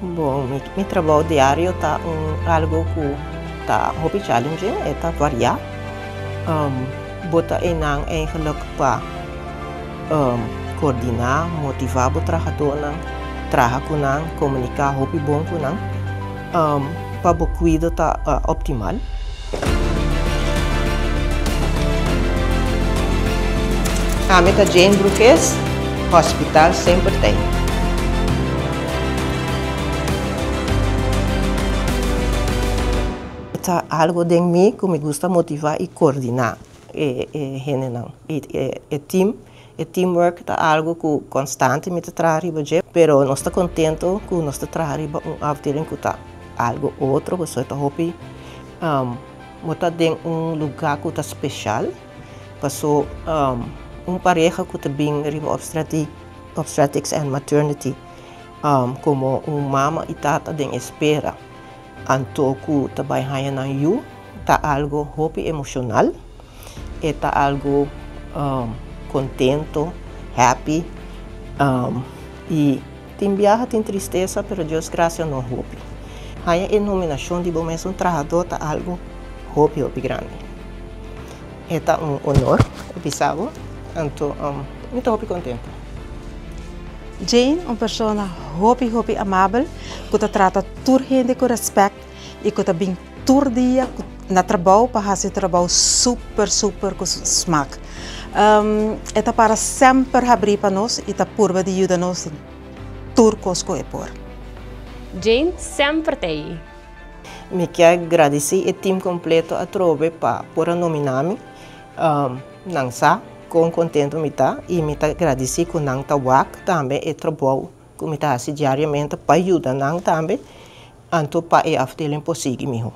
Bon, mi, mi trabou diario ta un algo ku ta hopi challenging, e ta variá. Um, bo ta einan eigenlijk pa um, koordiná, motivá bo trahadónan, traha ku nan, komuniká hopi bon ku nan, um, pa bo kuido ta uh, optimal. Ami ta Jane Broekes, Hospital Semper Tei. Ta algo den mi ku mi gusta motivá i koordiná e e hendenan. I e e team, e teamwork ta algo ku konstante mi ta traha riba dje, pero nos ta kontento ku nos ta traha riba un afdeling ku ta algo otro, pasobra ta hopi bo ta den un lugá ku ta speshal, paso un pareha ku ta bin riba obstetrics and maternity komo un mama i tata den espera anto ku ta bai haña nan yu ta algo hopi emoshonal, e ta algo kontento, happy i tin biaha tin tristesa pero Dios gracia no hopi. Haña e nominashon di bo mes un trahadó ta algo hopi hopi grandi. E ta un honor bisa bo, anto mi ta hopi kontento. Jane un persona hopi hopi amabel ku ta trata tur hende ku rèspèkt i ku ta bin tur dia na trabou pa hasi trabou super super ku smak. E ta para semper habrí pa nos i ta purba di yuda nos den tur kos ku e por. Jane semper ta ei. Mi kier gradisí e team kompleto atrobe pa por a nominá mi. Nan sa kon kontento mi ta i mi ta gradisí ku nan ta wak tambe e trabou ku mi ta hasi diariamente pa yuda nan tambe anto pa e afdeling por sigui mihó.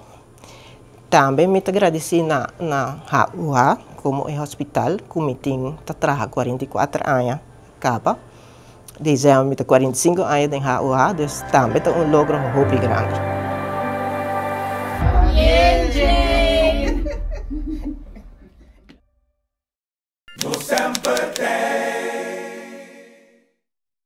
Tambe mi ta gradisí na na HUH komo e hospital ku mi tin ta traha 44 aña kaba. Desèmber mi ta 45 aña den HUH, dus tambe ta un logro hopi grandi. Bien Jane! Nos semper t'ei.